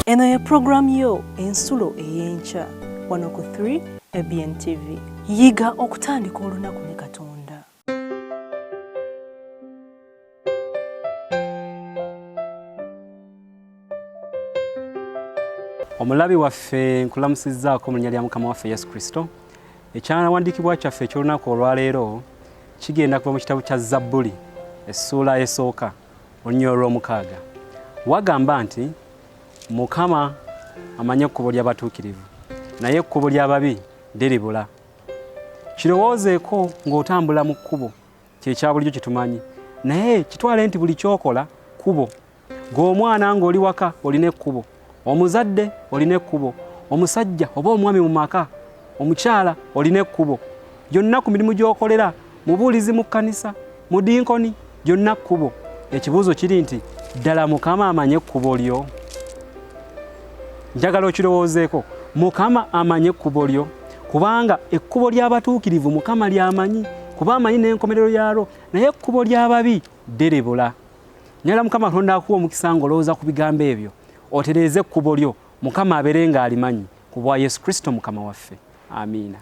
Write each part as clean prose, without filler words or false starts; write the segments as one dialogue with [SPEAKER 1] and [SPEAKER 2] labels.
[SPEAKER 1] Eno ye puroguramu yo Ensulo ey'Enkya wano ku 3 ABN TV. Yiga okutandika olunaku ne Katonda.
[SPEAKER 2] Omulabi waffe nkulamusizzaako mu linnya lya Mukama waffe Yesu Kristo. Ekyawandiikibwa kyaffe eky'olunaku olwaleero kigenda kuva mu kitabo kya Zabbuli essuula esooka olunyiriri olw'omukaaga. Wagamba nti Mukama amanyi ekkubo ly'abatuukirivu, naye ekkubo ly'ababi liribula. Kirowoozeeko ng'otambula mu kkubo, kye kya bulijjo kye tumanyi, naye kitwale nti buli ky'okola kkubo. Gwe omwana ng'oli waka olina ekkubo, omuzadde olina ekkubo, omusajja oba omwami mu maka, omukyala olina ekkubo. Gyonna ku mirimu gy'okolera, mubuulizi mu kkanisa, mudinkoni, gyonna kkubo. Ekibuuzo kiri nti ddala Mukama amanyi ekkubo lyo? Njagala okirowoozeeko. Mukama amanyi ekkubo lyo, kubanga ekkubo ly'abatuukirivu Mukama ly'amanyi, kuba amanyi n'enkomerero yaalwo, naye ekkubo ly'ababi liribula. Njagala Mukama Katonda akuwa omukisa ng'olowooza ku bigambo ebyo, otereeze ekkubo lyo, Mukama abeere ng'alimanyi, ku bwa Yesu Kristo Mukama waffe. Amiina.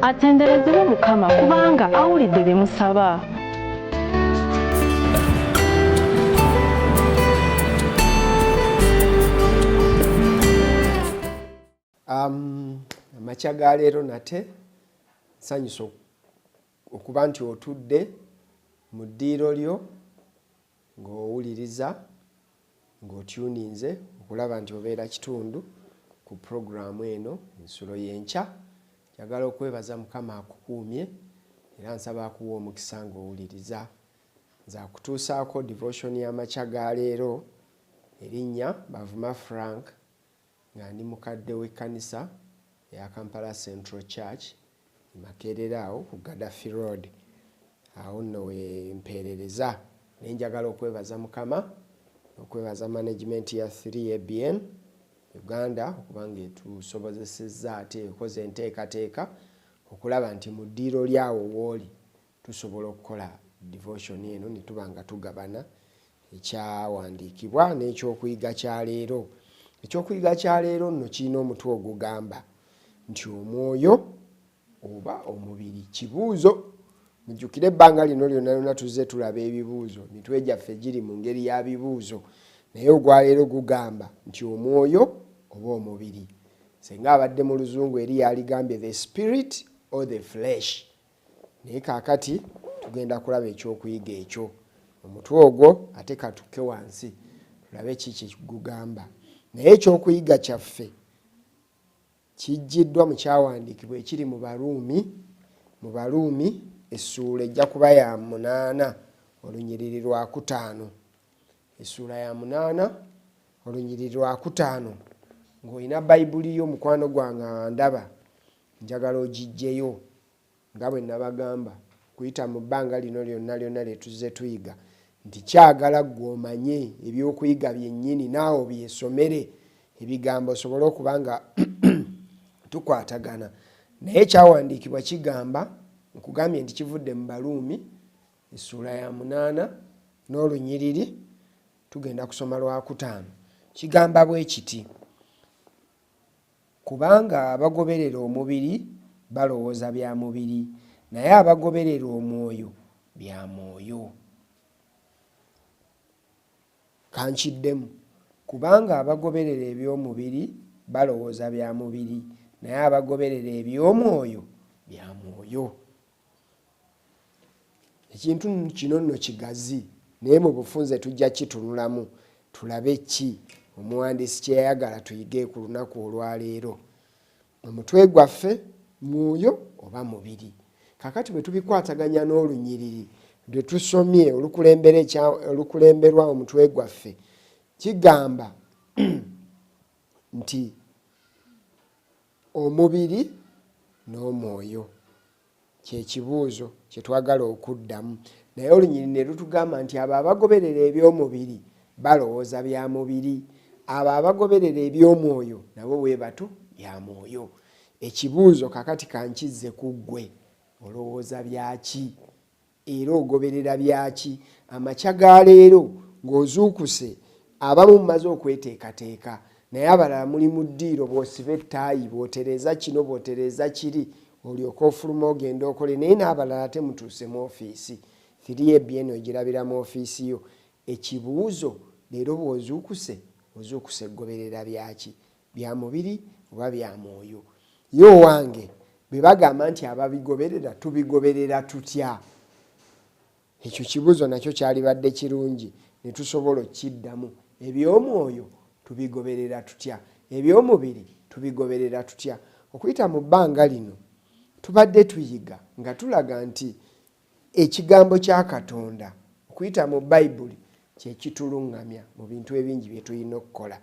[SPEAKER 1] Atenderezebwe Mukama kubanga awulidde bye musaba.
[SPEAKER 3] Amakya ga leero nate nsanyusa okuba nti otudde mu ddiiro lyo ng'owuliriza ng'otyuninze okulaba nti obeera kitundu ku pulogulaamu eno Ensulo y'Enkya. Njagala okwebaza Mukama akukuumye era nsaba akuwe omukisa ng'owuliriza. Nze akutuusaako devotion y'amakya ga leero, erinnya Bavuma Frank nga ndi mukadde w'ekkanisa eya Kampala Central Church e Makerere awo ku Gaddafi Road. Awo nno we mpeerereza. Naye njagala okwebaza Mukama n'okwebaza management ya 3ABN Uganda okuba ng'etusobozesezza ate ekoze enteekateeka okulaba nti mu ddiiro lyawo w'oli tusobola okukola devotion eno ne tuba nga tugabana ekyawandiikibwa n'ekyokuyiga kya leero. Ekyokuyiga kya leero nno kirina omutwe ogugamba nti omwoyo oba omubiri kibuuzo. Mujjukire ebbanga lino lyonna lyonna tuzze tulaba ebibuuzo, emitwe gyaffe giri mu ngeri ya bibuuzo, naye ogwaleero gugamba nti omwoyo oba omubiri. Senga abadde mu luzungu eri yaligambye the spirit or the flesh. Naye kaakati tugenda kulaba eky'okuyiga ekyo. Omutwe ogwo, ate ka tukke wansi tulabe ki kye gugamba. Naye eky'okuyiga kyaffe kiggyiddwa mu Kyawandiikibwa ekiri mu Baruumi, mu Baruumi essuula ejja kuba ya munaana, olunyiriri lwakutaano. Essuula ya munaana, olunyiriri lwakutaano. Ng'olina Bayibuli yo, mukwano gwange andaba, Njagala ogiggyeyo. Nga bwe nnabagamba, okuyita mu bbanga lino lyonna lyonna lye tuzze tuyiga, nti kyagala ggwe omanye eby'okuyiga byennyini, naawe obyesomere, Ebigambo, osobole okuba nga tukwatagana. Naye Ekyawandiikibwa kigamba, nkugambye nti kivudde mu Baruumi, essuula ya munaana, n'olunyiriri, tugenda kusoma lwakutaano. Kigamba bwe kiti. Kubanga abagoberera omubiri balowooza bya mubiri, naye abagoberera omwoyo bya mwoyo. Ka nkiddemu. Kubanga abagoberera eby'omubiri balowooza bya mubiri, naye abagoberera eby'omwoyo bya mwoyo. Ekintu kino nno kigazi, naye mu bufunze tujja kitunulamu tulabe ki omuwandiisi kye yayagala tuyige ku lunaku olwaleero. Omutwe gwaffe mwoyo oba mubiri? Kakati bwe tubikwataganya n'olunyiriri lwe tusomye olukulemberwa omutwe gwaffe, kigamba nti omubiri n'omwoyo kye kibuuzo kye twagala okuddamu. Naye olunyiriri ne lutugamba nti abo abagoberera eby'omubiri balowooza bya mubiri, abo abagoberera eby'omwoyo nabo bwe batyo bya mwoyo. Ekibuuzo kakati kankizze ku ggwe, olowooza byaki? Era ogoberera byaki? Amakya ga leero ng'ozuukuse, abamu mumaze okweteekateeka, naye abalala muli mu ddiiro, bw'osiba ettaayi, bw'otereeza kino, bw'otereeza kiri, olyoke ofulume ogende okole, naye n'abalala ate mutuuse mu ofiisi. 3ABN ogirabira mu ofiisi yo. Ekibuuzo, leero bw'ozuukuse, ozuukuse kugoberera byaki? Bya mubiri oba bya mwoyo? Ye owange, bwe bagamba nti ababigoberera, tubigoberera tutya? Ekyo kibuuzo nakyo kyalibadde kirungi ne tusobola okukiddamu. Eby'omwoyo tubigoberera tutya? Eby'omubiri tubigoberera tutya? Okuyita mu bbanga lino tubadde tuyiga nga tulaga nti ekigambo kya Katonda okuyita mu Bayibuli kye kituluŋŋamya mu bintu ebingi bye tulina okukola.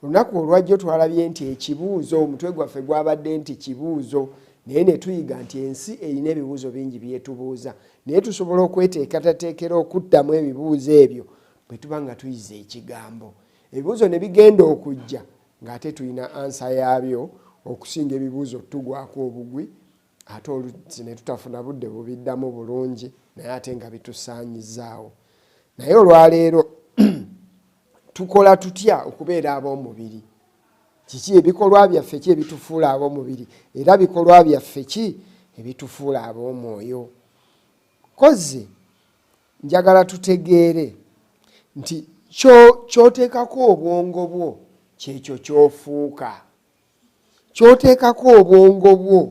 [SPEAKER 3] Olunaku olwajjo twalabye nti ekibuuzo, omutwe gwaffe gwabadde nti kibuuzo, naye ne tuyiga nti ensi erina ebibuuzo bingi by'etubuuza, naye tusobola okweteekatateekera okuddamu ebibuuzo ebyo bwe tuba nga tuyize ekigambo. Ebibuuzo ne bigenda okujja ng'ate tulina ansa yaabyo okusinga ebibuuzo tugwako obugwi ate oluusi ne tutafuna budde bubiddamu bulungi naye ate nga bitusaanyizaawo. Naye olwaleero tukola tutya okubeera ab'omubiri? Kiki ebikolwa byaffe ki ebitufuula ab'omubiri era bikolwa byaffe ki ebitufuula ab'omwoyo? Kozzi njagala tutegeere nti ky'oteekako obwongo bwo kyekyo ky'ofuuka. Ky'oteekako obwongo bwo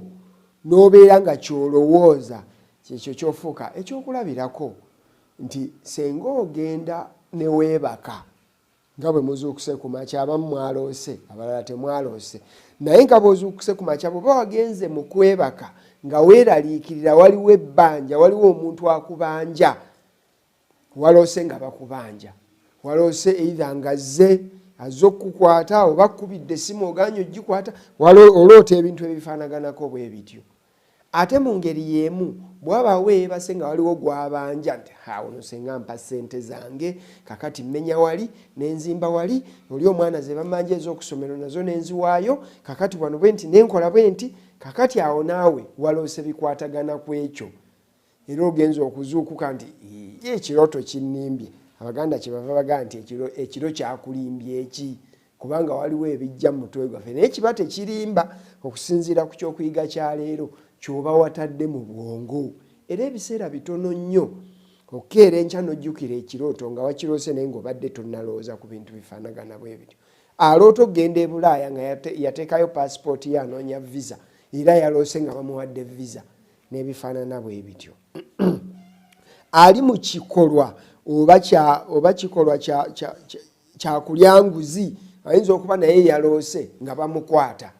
[SPEAKER 3] n'obeera nga ky'olowooza kyekyo ky'ofuuka. Ekyokulabirako nti senga ogenda ne weebaka nga bwe muzuukuse ku makya, abamu mwaloose abalala temwaloose, naye nga bw'ozuukuse ku makya bw'oba wagenze mu kwebaka nga weeraliikirira waliwo ebbanja, waliwo omuntu akubanja, Waloose nga bakubanja, waloose either nga azze azze okukukwata oba akkubidde essimu ogaanye ogikwata, oloota ebintu ebifaanaganako bwe bityo. Ate mu ngeri y'emu bw'aba weebase nga waliwo gw'abanja nti ha ono senga mpa ssente zange kakati mmenya wali ne nzimba wali oli omwana ze bamanja ez'okusomero nazo ne nziwaayo kakati wano bwe nti ne nkola bwe nti kakati awo naawe waloose bikwatagana ku ekyo. Era ogenze okuzuukuka nti ye ekirooto kinnimbye. Abaganda kye bava bagamba nti ekiro kyakulimbye ki? Kubanga waliwo ebijja mu mutwe gwaffe naye kiba tekirimba okusinziira ku ky'okuyiga kya leero ky'oba watadde mu bwongo. Era ebiseera bitono nnyo okukeera enkya n'ojjukira ekirooto nga wakiroose naye ng'obadde tonnalowooza ku bintu bifaanagana bwe bityo. Aloota okugenda e Bulaaya nga yateekayo paasipooti ye anoonya visa era yaloose nga bamuwadde visa. n'ebifaanana bwe bityo. Ali mu kikolwa oba kya, oba kikolwa kya, kya, kya, kya kulya nguzi, ayinza okuba naye yaloose nga bamukwata,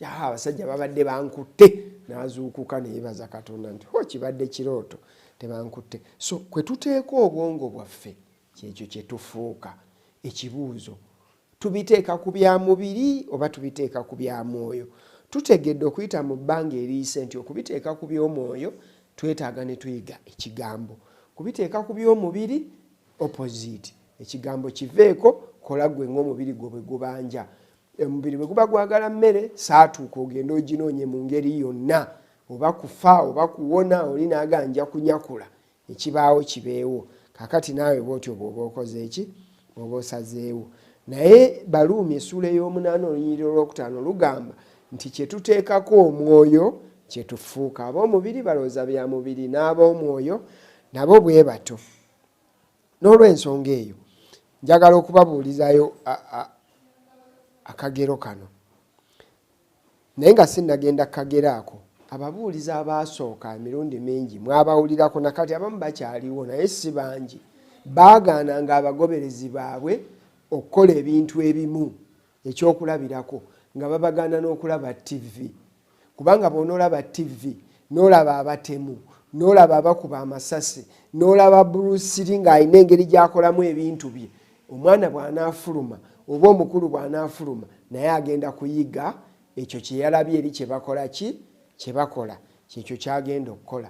[SPEAKER 3] abasajja babadde bankutte, n'azuukuka ne yeebaza Katonda nti ho kibadde kirooto tebankutte. So kwe tuteeka obwongo bwaffe kyekyo kye tufuuka. Ekibuuzo, Tubiteeka ku bya mubiri oba tubiteeka ku bya mwoyo? Tutegedde okuyita mu bbanga eriyise nti okubiteeka ku by'omwoyo twetaaga ne tuyiga ekigambo. Kubiteeka ku by'omubiri opposite. Ekigambo kiveeko, kola ggwe ng'omubiri gwo bwe gubanja. Omubiri bwe guba gwagala mmere, saatuuka ogende oginoonye mu ngeri yonna, oba kufa oba kuwona, oli n'agamba nja kunyakula. Ekibaawo kibeewo. Kaakati naawe bw'otyo bw'oba okoze ki? Bw'oba osazeewo. Naye Baruumi essuula ey'omunaana olunyiriri olwokutaano lugamba nti kye tuteekako omwoyo kye tufuuka. Ab'omubiri balowooza bya mubiri, n'ab'omwoyo nabo bwe batyo. N'olw'ensonga eyo, Njagala okubabuulizayo akagero kano, naye nga sinnagenda kukagero ako, ababuulizi abaasooka emirundi mingi mwabawulirako, na kati abamu bakyaliwo naye si bangi, baagaananga abagoberezi baabwe okukola ebintu ebimu. Ekyokulabirako, nga babagaana n'okulaba ttivi, kubanga bw'onoolaba ttivi n'olaba abatemu, n'olaba abakuba amasasi, n'olaba Bruce Lee ng'alina engeri gy'akolamu ebintu bye, omwana bw'anaafuluma oba omukulu bw'anaafuluma naye agenda kuyiga ekyo kye yalabye eri kye bakola ki? Kye bakola kyekyo ky'agenda okukola.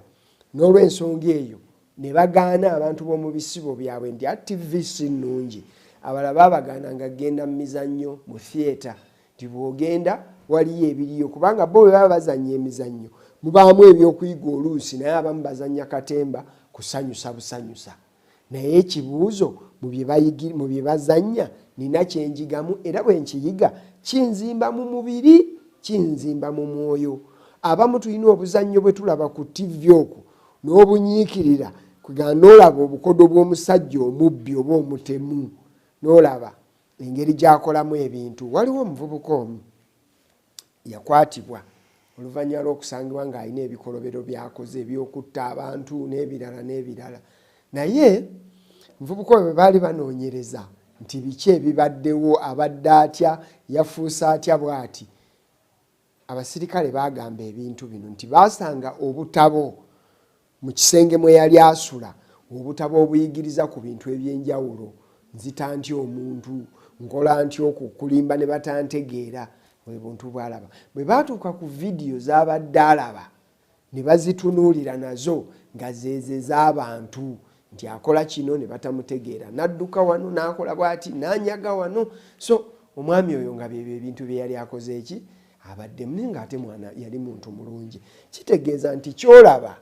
[SPEAKER 3] N'olw'ensonga eyo ne bagaana abantu b'omu bisibo byabwe nti a ttivi si nnungi. Abalala baabagaananga kugenda mu mizannyo, mu theatre, nti bw'ogenda waliyo ebiriyo kubanga bo bwe baba bazannya emizannyo mubaamu ebyokuyiga oluusi naye abamu bazannya katemba kusanyusa busanyusa. Naye ekibuuzo mu bye bazannya nina kye njigamu era bwe nkiyiga kinzimba mu mubiri, kinzimba mu mwoyo. Abamu tulina obuzannyo bwe tulaba ku ttivvi okwo n'obunyiikirira kwegamba n'olaba obukodo bw'omusajja omubbi oba omutemu n'olaba engeri gy'akolamu ebintu. Waliwo omuvubuka omu yakwatibwa oluvannyuma lw'okusangibwa ng'alina ebikolobero by'akoze eby'okutta abantu n'ebirala n'ebirala. Naye omuvubuka oyo bwe baali banoonyereza nti biki ebibaddewo, abadde atya, yafuuse atya bw'ati, Abasirikale baagamba ebintu bino nti baasanga obutabo mu kisenge mwe yali asula, obutabo obuyigiriza ku bintu eby'enjawulo, nzita ntya omuntu, nkola ntya okulimba ne batantegeera, bwe buntu bw'alaba. Bwe baatuuka ku vidiyo z'abadde alaba ne bazitunuulira nazo nga zeezo ez'abantu nti akola kino ne batamutegeera n'adduka wano n'akola bw'ati n'anyaga wano so omwami oyo nga byebyo ebintu bye yali akoze eki abaddemu naye ng'ate mwana yali muntu mulungi kitegeeza nti ky'olaba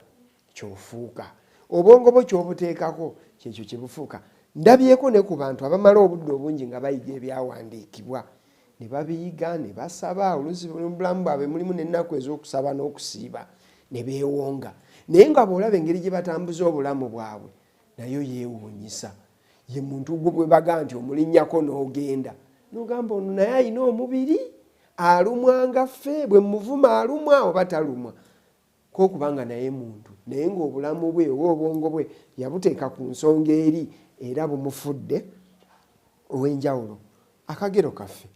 [SPEAKER 3] ky'ofuuka obwongo bwo ky'obuteekako kyekyo kye bufuuka ndabyeko ne ku bantu abamala obudde obungi nga bayiga ebyawandiikibwa ne babiyiga ne basaba oluusi mu bulamu bwabwe mulimu n'ennaku ez'okusaba n'okusiiba ne beewonga naye nga bw'olaba engeri gye batambuza obulamu bwabwe nayo yeewuunyisa ye muntu gwe bwe baga nti omulinnyako n'ogenda n'ogamba ono naye alina omubiri alumwa nga ffe bwe muvuma alumwa oba talumwa K'okuba nga naye muntu, naye ng'obulamu bwe oba obwongo bwe yabuteeka ku nsonga eri era bumufudde ow'enjawulo. Akagero kaffe.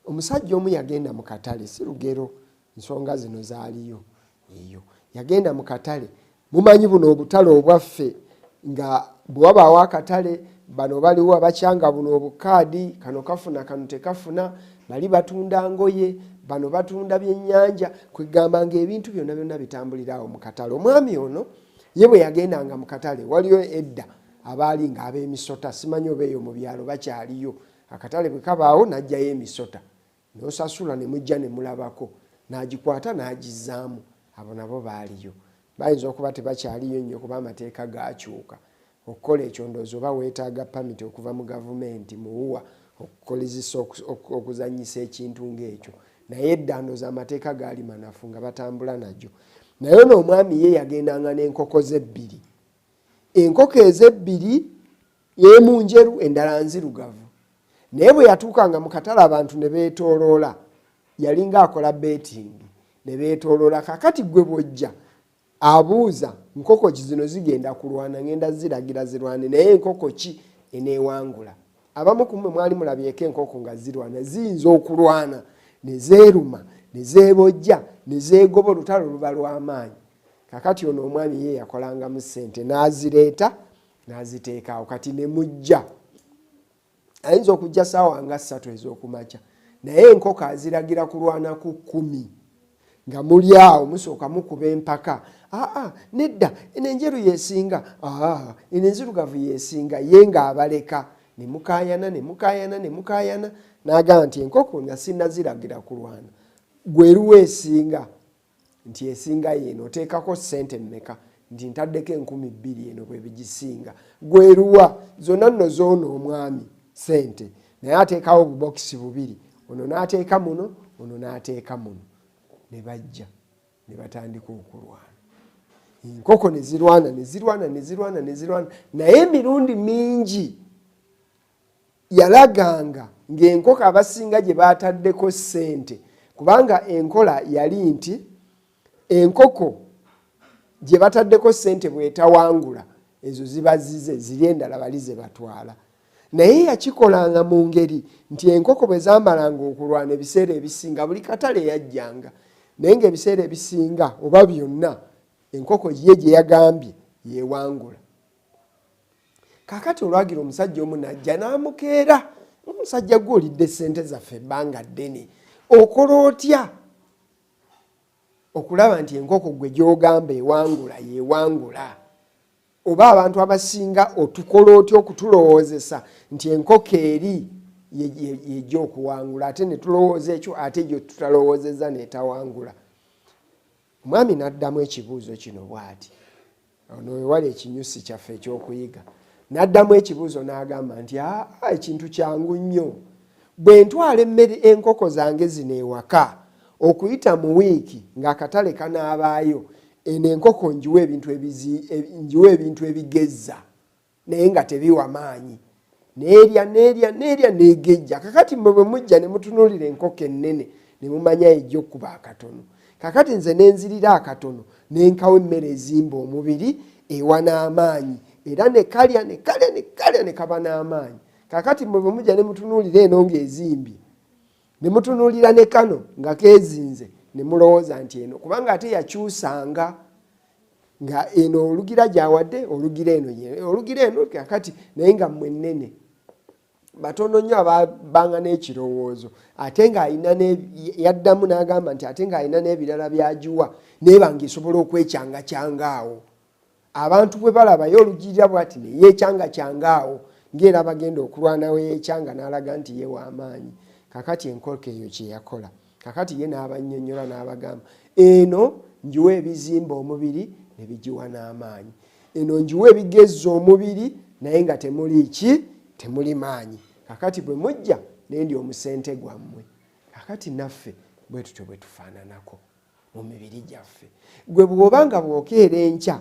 [SPEAKER 3] Omusajja omu yagenda mu katale, si lugero, nsonga zino zaaliyo eyo. Yagenda mu katale, mumanyi buno obutale obwaffe nga bwe wabaawo akatale bano baliwo abakyanga buno obukaadi kano kafuna kano tekafuna bali batunda ngoye bano batunda byennyanja kwegamba nga ebintu byonna byonna bitambulira awo mu katale omwami ono ye bwe yagendanga mu katale waliyo edda abaali nga ab'emisota simanyi oba eyo mu byalo bakyaliyo akatale bwe kabaawo n'ajjayo emisota N'osasula ne mujja ne mulabako. N'agikwata n'agizzaamu. Abo nabo baaliyo. Bayinza okuba tebakyaliyo nnyo kuba amateeka gaakyuka. Okukola ekyo ndowooza oba weetaaga pamiti okuva mu gavumenti, muwuwa, okukolizisa okuzannyisa ekintu ng'ekyo. Naye edda ndowooza amateeka gaali manafu nga batambula nagyo. Naye ono omwami ye yagendanga n'enkoko ze ebbiri. Enkoko ezo ebbiri emu njeru endala nzirugavu. Naye bwe yatuukanga mu katale abantu ne beetooloola, yalinga akola beetingi ne beetooloola. Kaakati ggwe bw'ojja abuuza nkoko ki zino zigenda kulwana, ngenda ziragira zirwane, naye enkoko ki eneewangula? Abamu ku mmwe mwali mulabyeko enkoko nga zirwana, ziyinza okulwana ne zeeruma ne zeebojja ne zeegoba, olutalo luba lw'amaanyi. Kaakati ono omwami ye yakolangamu ssente n'azireeta n'aziteeka awo kati ne mujja ayinza okujja saawa nga ssatu ez'okumakya naye enkoko aziragira kulwana ku kkumi nga muli awo musooka mukuba empaka aa nedda eno enjeru yesinga aa eno enzirugavu yesinga ye nga abaleka ne mukaayana ne mukaayana ne mukaayana n'agamba nti enkoko nga sinnaziragira kulwana gweruwa esinga nti esinga yeeno oteekako ssente mmeka nti ntaddeko 2000 eno bwebigisinga gweruwa zonna nno zoona omwami ssente naye ateekawo obubokisi bubiri ono n'ateeka muno ono n'ateeka muno ne bajja ne batandika okulwana enkoko ne zirwana ne zirwana ne zirwana ne zirwana naye emirundi mingi. Yalaganga ng'enkoko abasinga gye baataddeko ssente, kubanga enkola yali nti enkoko gye bataddeko ssente bw'etawangula, ezo ziba zize, ziri endala bali ze batwala. Naye yakikolanga mu ngeri nti enkoko bwe zaamalanga okulwana, ebiseera ebisinga buli katale yajjanga, naye ng'ebiseera ebisinga oba byonna enkoko ye gye yagambye yewangula. Kaakati olwagira omusajja omu n'ajja n'amukeera, omusajja gwe olidde ssente zaffe ebbanga ddene, okola otya okulaba nti enkoko gwe gy'ogamba ewangula yewangula? Oba abantu abasinga otukola otya okutulowoozesa nti enkoko eri yejja okuwangula, ate ne tulowooza ekyo, ate gye tutalowoozezza n'etawangula? Omwami n'addamu ekibuuzo kino bw'ati, ono wewali ekinyusi kyaffe ekyokuyiga, n'addamu ekibuuzo n'agamba nti aa, ekintu kyangu nnyo. Bwe ntwala emmere enkoko zange zino ewaka, okuyita mu wiiki ng'akatale kanaabaayo, eno enkoko ngiwa ebintu ngiwa ebintu ebigezza naye nga tebiwa maanyi, neerya neerya neerya negejja. Kakati mmwe bwe mujja ne mutunuulira enkoko ennene ne mumanya ejja okuba akatono. Kakati nze nenzirira akatono nenkawa emmere ezimba omubiri ewa n'amaanyi, era ne kalya ne kalya ne kalya ne kaba n'amaanyi. Kakati mmwe bwe mujja ne mutunuulira eno ng'ezimbye, ne mutunuulira ne kano nga keezinze, ne mulowooza nti eno, kubanga ate yakyusanga nga eno olugira gyawadde olugira eno olugira eno, kakati naye nga mmwe nnene batono nnyo ababanga n'ekirowoozo. Ate ng'alina yaddamu n'agamba nti ate ng'alina n'ebirala by'agiwa, naye nga esobola okwekyangakyanga awo. Abantu bwe balabayo olugirira bw'ati ne yeekyangakyanga awo, ng'era bagenda okulwana we yeekyanga n'alaga nti ye w'amaanyi. Kakati enkoko eyo kye yakola, kakati ye n'abannyonnyola n'abagamba, eno ngiwa ebizimba omubiri ne bigiwa n'amaanyi, eno ngiwa ebigezza omubiri naye nga temuli ki, temuli maanyi. Kakati bwe mujja ne ndi omusente gwammwe. Kakati naffe bwe tutyo bwe tufaananako mu mibiri gyaffe. Gwe bw'oba nga bw'okeera enkya,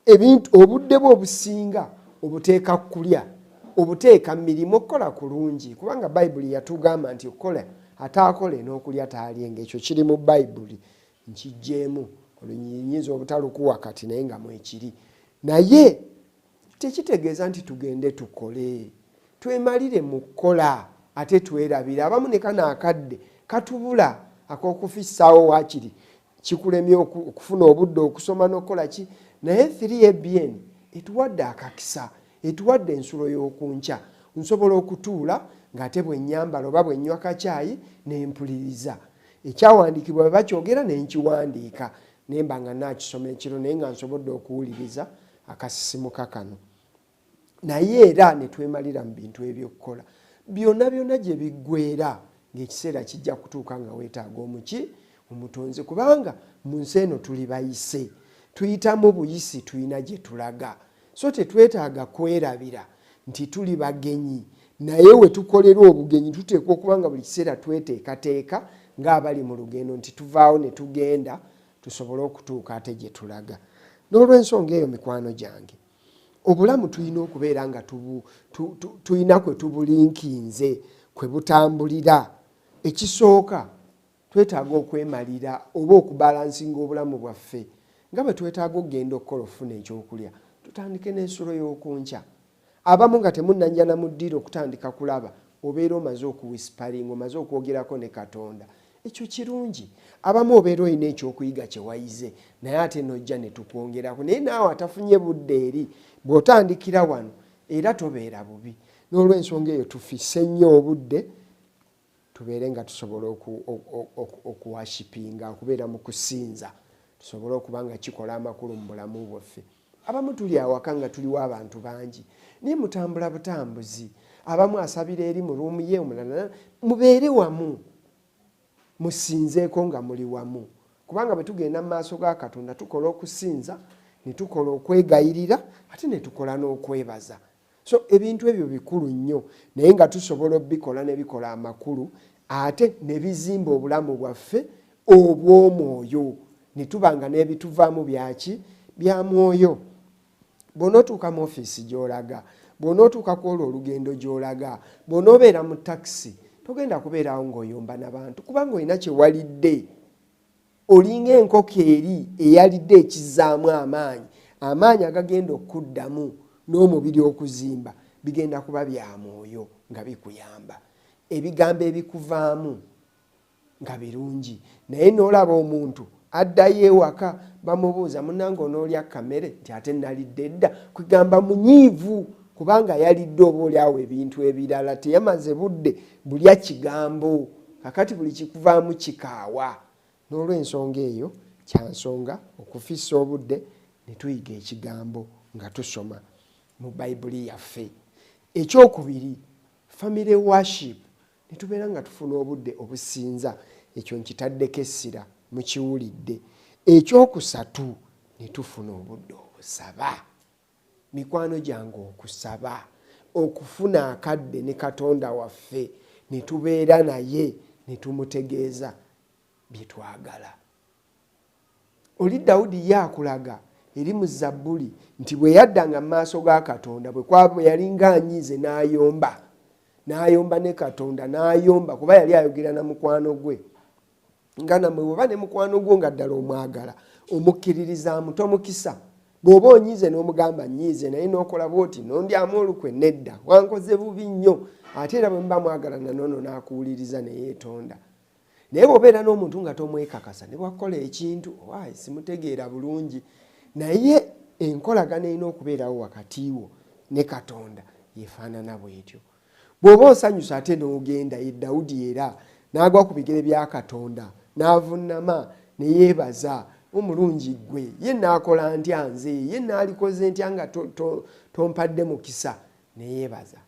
[SPEAKER 3] ebintu obudde bwe obusinga obuteeka kulya, obuteeka mirimu, okukola kulungi, kubanga Bayibuli yatugamba nti okukola ataakole n'okulya taalyenga. Ekyo kiri mu Bayibuli, nkijjeemu olunyinyiza obutalukuwa kati, naye nga mwekiri. Naye tekitegeeza nti tugende tukole twemalire mu kukola ate twerabire. Abamu ne kano akadde katubula ak'okufissaawo, waakiri kikulemye okufuna obudde okusoma n'okukola ki. Naye 3ABN etuwadde akakisa, etuwadde ensulo y'okunkya. Nsobola okutuula ng'ate bwe nnyambala oba bwe nnywa kacaayi ne mpuliriza ekyawandiikibwa bwe bakyogera, ne nkiwandiika, ne mba nga naakisoma ekiro, naye nga nsobodde okuwuliriza akasisimuka kano. Naye era ne twemalira mu bintu ebyokukola byonna byonna, gye biggweera ng'ekiseera kijja kutuuka nga weetaaga omuki omutonzi, kubanga mu nsi eno tuli bayise, tuyitamu buyisi, tulina gye tulaga. So tetwetaaga kwerabira nti tuli bagenyi, naye we tukolera obugenyi tuteekwa okuba nga buli kiseera tweteekateeka ng'abali mu lugendo, nti tuvaawo ne tugenda tusobole okutuuka ate gye tulaga. N'olw'ensonga eyo, mikwano gyange, obulamu tulina okubeera nga tulina kwe tubulinkinze kwe butambulira. Ekisooka, twetaaga okwemalira oba okubalansinga obulamu bwaffe. Nga bwe twetaaga okugenda okukola okufuna ekyokulya, tutandike n'ensulo y'okunkya. Abamu nga temunnajja mu ddiiro okutandika kulaba, obeera omaze okuwisipalinga, omaze okwogerako ne Katonda. Ekyo kirungi. Abamu obeera olina ekyokuyiga kye wayize, naye ate n'ojja ne tukwongerako. Naye naawe atafunye budde eri, bw'otandikira wano era tobeera bubi. N'olw'ensonga eyo, tufisse nnyo obudde tubeere nga tusobola okuworshipinga, okubeera mu kusinza, tusobole okuba nga kikola amakulu mu bulamu bwaffe. Abamu tuli awaka nga tuliwo abantu bangi, naye mutambula butambuzi. Abamu asabira eri mu room ye, omulala. Mubeere wamu, musinzeeko nga muli wamu, kubanga bwe tugenda mu maaso ga Katonda tukola okusinza, ne tukola okwegayirira, ate ne tukola n'okwebaza. So ebintu ebyo bikulu nnyo, naye nga tusobola obikola ne bikola amakulu, ate ne bizimba obulamu bwaffe obw'omwoyo, ne tuba nga n'ebituvaamu byaki? Bya mwoyo. Bw'onootuuka mu ofiisi gy'olaga, Bw'onootuuka ku olwo olugendo gy'olaga, bw'onoobeera mu takisi, togenda kubeerawo ng'oyomba na bantu kubanga olina kye walidde. Olinga enkoko eri eyalidde ekizzaamu amaanyi. Amaanyi agagenda okukuddamu n'omubiri okuzimba bigenda kuba bya mwoyo nga bikuyamba. Ebigambo ebikuvaamu nga birungi. Naye n'olaba omuntu addayo ewaka bamubuuza, munnange onoolya kamere? Nti ate nalidde dda. Kwegamba munyiivu kubanga yalidde oba oli awo ebintu ebirala, teyamaze budde bulya kigambo. Kakati buli kikuvaamu kikaawa. N'olw'ensonga eyo kyansonga okufissa obudde ne tuyiga ekigambo nga tusoma mu Bayibuli yaffe. Ekyokubiri, family worship, ne tubeera nga tufuna obudde obusinza. Ekyo nkitaddeko essira, mukiwulidde. Ekyokusatu, ne tufuna obudde obusaba. Mikwano gyange, okusaba, okufuna akadde ne Katonda waffe ne tubeera naye ne tumutegeeza bye twagala. Oli Dawudi ye akulaga eri mu Zabbuli nti bwe yaddanga mu maaso ga Katonda, bwe yalinga anyiize n'ayomba, n'ayomba ne Katonda, n'ayomba kuba yali ayogera na mukwano gwe. Nga nammwe bw'oba ne mukwano gwo nga ddala omwagala, omukkiririzaamu, tomukisa. Bw'oba onyiize n'omugamba nyiize, naye n'okola bw'oti n'ondyamu olukwe, nedda, wankoze bubi nnyo. Ate era bwe muba mwagalana n'ono n'akuwuliriza ne yeetonda. Naye bw'obeera n'omuntu nga tomwekakasa, ne bw'akukola ekintu owaaye simutegeera bulungi. Naye enkolagana erina okubeerawo wakati wo ne Katonda yefaanana bw'etyo. Bw'oba osanyusa ate n'ogenda ye Dawudi era n'agwa ku bigere bya Katonda n'avunnama ne yeebaza, omulungi ggwe, ye naakola ntya nze, ye naalikoze ntya nga tompadde mukisa, ne yeebaza.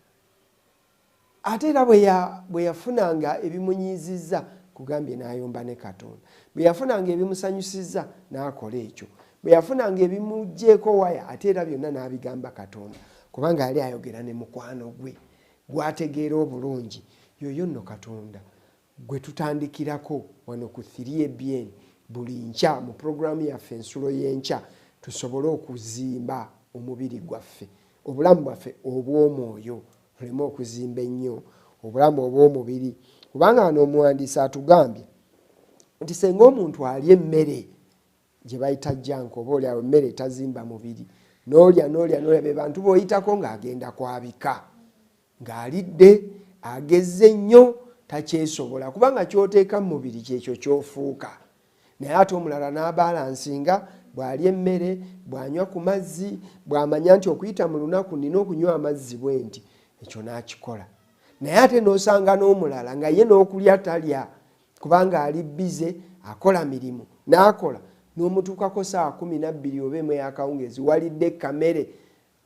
[SPEAKER 3] Ate era bwe yafunanga ebimunyiizizza, kugambye n'ayomba ne Katonda. Bwe yafunanga ebimusanyusizza n'akola ekyo. Bwe yafunanga ebimuggyeeko waya, ate era byonna n'abigamba Katonda, kubanga yali ayogera ne mukwano gwe gw'ategeera obulungi. Yoyo nno Katonda gwe tutandikirako wano ku 3ABN buli nkya mu pulogulaamu yaffe Ensulo y'Enkya, tusobole okuzimba omubiri gwaffe, obulamu bwaffe obw'omwoyo, tuleme okuzimba ennyo obulamu obw'omubiri. Kubanga wano omuwandiisi atugambye nti senga omuntu alya emmere gye bayita junk, oba oli awo emmere etazimba mubiri, n'olya n'olya n'olya, be bantu b'oyitako ng'agenda kwabika, ng'alidde agezze nnyo, takyesobola, kubanga ky'oteeka mu mubiri kyekyo ky'ofuuka. Naye ate omulala n'abalansinga, bw'alya emmere, bw'anywa ku mazzi, bw'amanya nti okuyita mu lunaku nina okunywa amazzi bwe nti, ekyo n'akikola. Naye ate n'osanga n'omulala nga ye n'okulya talya, kubanga ali bize akola mirimu, n'akola n'omutuukako saawa 12 oba 1 ey'akawungeezi, walidde kamere,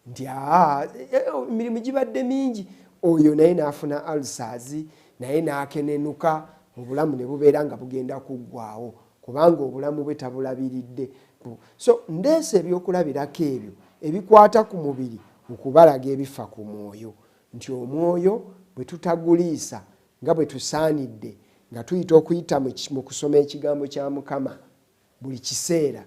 [SPEAKER 3] nti aa, emirimu gibadde mingi. Oyo naye n'afuna ulcers, naye n'akenenuka, obulamu ne bubeera nga bugenda kuggwaawo, kubanga obulamu bwe tabulabiridde. So ndeese ebyokulabirako ebyo ebikwata ku mubiri okubalaga ebifa ku mwoyo, nti omwoyo bwe tutaguliisa nga bwe tusaanidde, nga tuyita okuyita mu kusoma ekigambo kya Mukama buli kiseera,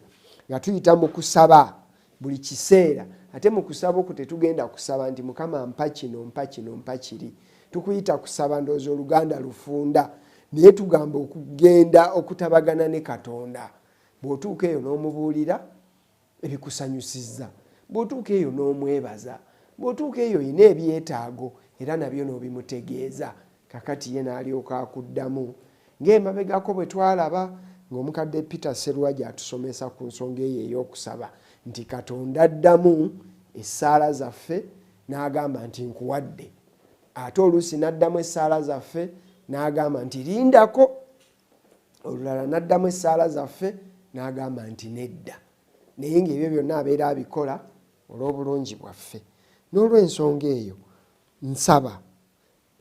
[SPEAKER 3] nga tuyita mu kusaba buli kiseera. Ate mu kusaba okwo tetugenda kusaba nti Mukama mpa kino, mpa kino, mpa kiri. Tukuyita kusaba, ndowooza Oluganda lufunda, naye tugamba okugenda okutabagana ne Katonda. Bw'otuuka eyo n'omubuulira ebikusanyusizza, bw'otuuka eyo n'omwebaza, bw'otuuka eyo olina ebyetaago era nabyo n'obimutegeeza, kakati ye n'alyoka akuddamu. Ng'emabegako bwe twalaba ng'omukadde Peter Sserwagi atusomesa ku nsonga eyo ey'okusaba, nti Katonda addamu essaala zaffe n'agamba nti nkuwadde, ate oluusi n'addamu essaala zaffe n'agamba nti lindako, olulala n'addamu essaala zaffe n'agamba nti nedda. Naye ng'ebyo byonna abeera abikola olw'obulungi bwaffe. N'olw'ensonga eyo nsaba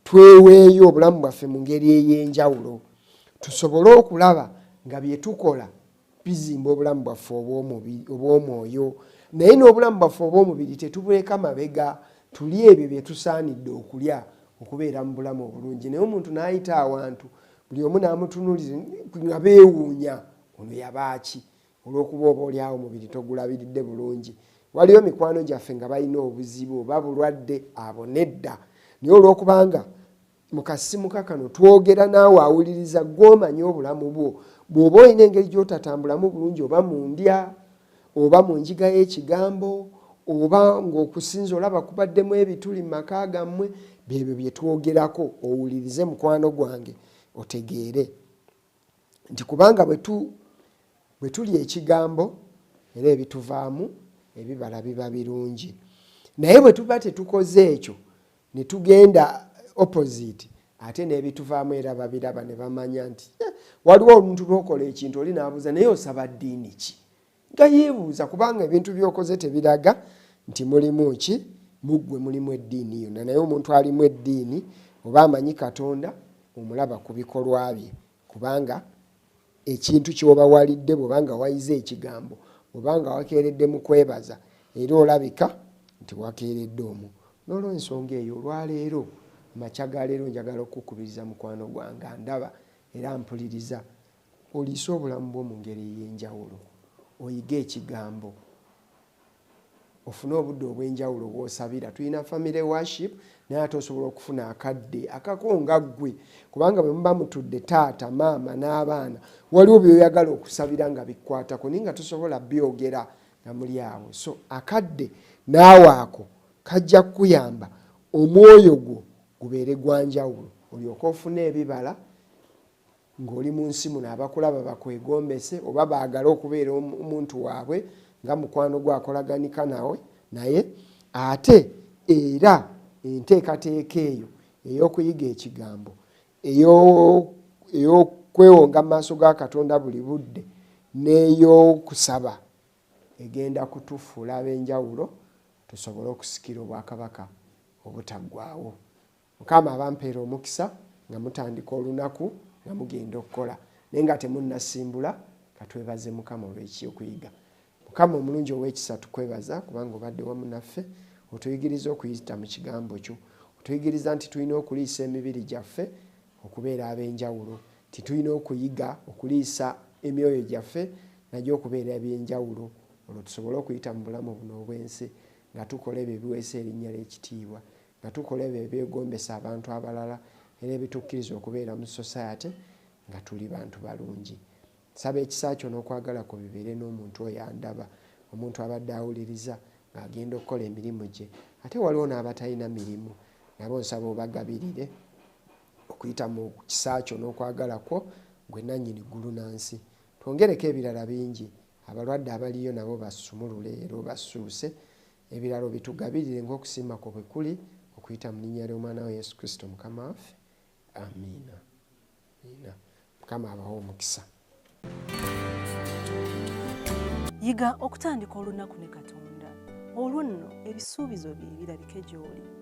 [SPEAKER 3] tweweeyo obulamu bwaffe mu ngeri ey'enjawulo, tusobole okulaba nga bye tukola bizimba obulamu bwaffe obw'omwoyo, naye n'obulamu bwaffe obw'omubiri tetubuleka mabega, tulye ebyo bye tusaanidde okulya okubeera mu bulamu obulungi. Naye omuntu n'ayita awantu buli omu n'amutunuulira nga beewuunya, ono yabaaki? Olw'okuba oba oli awo omubiri togulabiridde bulungi. Waliyo mikwano gyaffe nga balina obuzibu oba bulwadde, abo nedda. Naye olwokubanga mu kasimuka kano twogera naawe awuliriza, gw'omanyi obulamu bwo, bw'oba olina engeri gy'otatambulamu bulungi, oba mu ndya, oba mu njiga y'ekigambo, oba ng'okusinza olaba kubaddemu ebituli mu maka gammwe, byebyo bye twogerako. Owulirize mukwano gwange, otegeere nti kubanga bwe tulya ekigambo era ebituvaamu ebibala biba birungi. Naye bwe tuba tetukoze ekyo ne tugenda opposite, ate n'ebituvaamu era babiraba ne bamanya nti waliwo omuntu lwokola ekintu oli n'abuuza, naye osaba ddiini ki? Nga yeebuuza kubanga ebintu by'okoze tebiraga nti mulimu ki, muggwe mulimu eddiini yonna. Naye omuntu alimu eddiini oba amanyi Katonda omulaba ku bikolwa bye, kubanga ekintu ky'oba walidde, bw'oba nga wayize ekigambo, bw'oba nga wakeeredde mu kwebaza, era olabika nti wakeeredde omwo. N'olwensonga eyo, olwaleero, amakya ga leero, njagala okukukubiriza mukwano gwange andaba era mpuliriza, oliise obulamu bwo mu ngeri ey'enjawulo, oyige ekigambo, ofune obudde obw'enjawulo bw'osabira. Tulina family worship, naye ate osobola okufuna akadde akako nga ggwe, kubanga bwe muba mutudde taata, maama n'abaana, waliwo by'oyagala okusabira nga bikwatako, naye nga tosobola byogera nga muli awo. So akadde naawe ako kajja kukuyamba omwoyo gwo gubeere gwa njawulo, olyoke ofune ebibala ng'oli mu nsi muno, abakulaba bakwegombese oba baagale okubeera omuntu waabwe nga mukwano gwe akolaganika nawe. Naye ate era enteekateeka eyo ey'okuyiga ekigambo, ey'okwewonga mu maaso ga Katonda buli budde, n'ey'okusaba, egenda kutufuula ab'enjawulo tusobole okusikira obwakabaka obutaggwaawo. Mukama abampeera omukisa nga mutandika olunaku, nga mugenda okukola, naye nga temunnasimbula, katwebaze Mukama olw'ekyokuyiga. Mukama omulungi ow'ekisa, tukwebaza kubanga obadde wamu naffe, otuyigiriza okuyita mu kigambo kyo. Otuyigiriza nti tulina okuliisa emibiri gyaffe okubeera ab'enjawulo, nti tulina okuyiga okuliisa emyoyo gyaffe nagyo okubeera ebyenjawulo, olwo tusobole okuyita mu bulamu buno obw'ensi nga tukola ebyo ebiweesa erinnya ly'ekitiibwa, nga tukola ebyo ebyegombesa abantu abalala era ebitukkiriza okubeera mu society nga tuli bantu balungi. Nsaba ekisa kyo n'okwagala kwo bibeere n'omuntu oyo andaba, omuntu abadde awuliriza ng'agenda okukola emirimu gye. Ate waliwo n'abatalina mirimu, nabo nsaba obagabirire okuyita mu kisa kyo n'okwagala kwo, gwe nannyini ggulu na nsi. Twongereko ebirala bingi, abalwadde abaliyo nabo basumulule era obassuuse, ebirala obitugabirire ng'okusiima kwo bwe kuli, okuyita mu linnya ly'omwana we Yesu Kristo Mukama waffe. Amiina. Amiina. Mukama abawe omukisa.
[SPEAKER 1] Yiga okutandika olunaku ne Katonda, olwo nno ebisuubizo bye birabike gy'oli.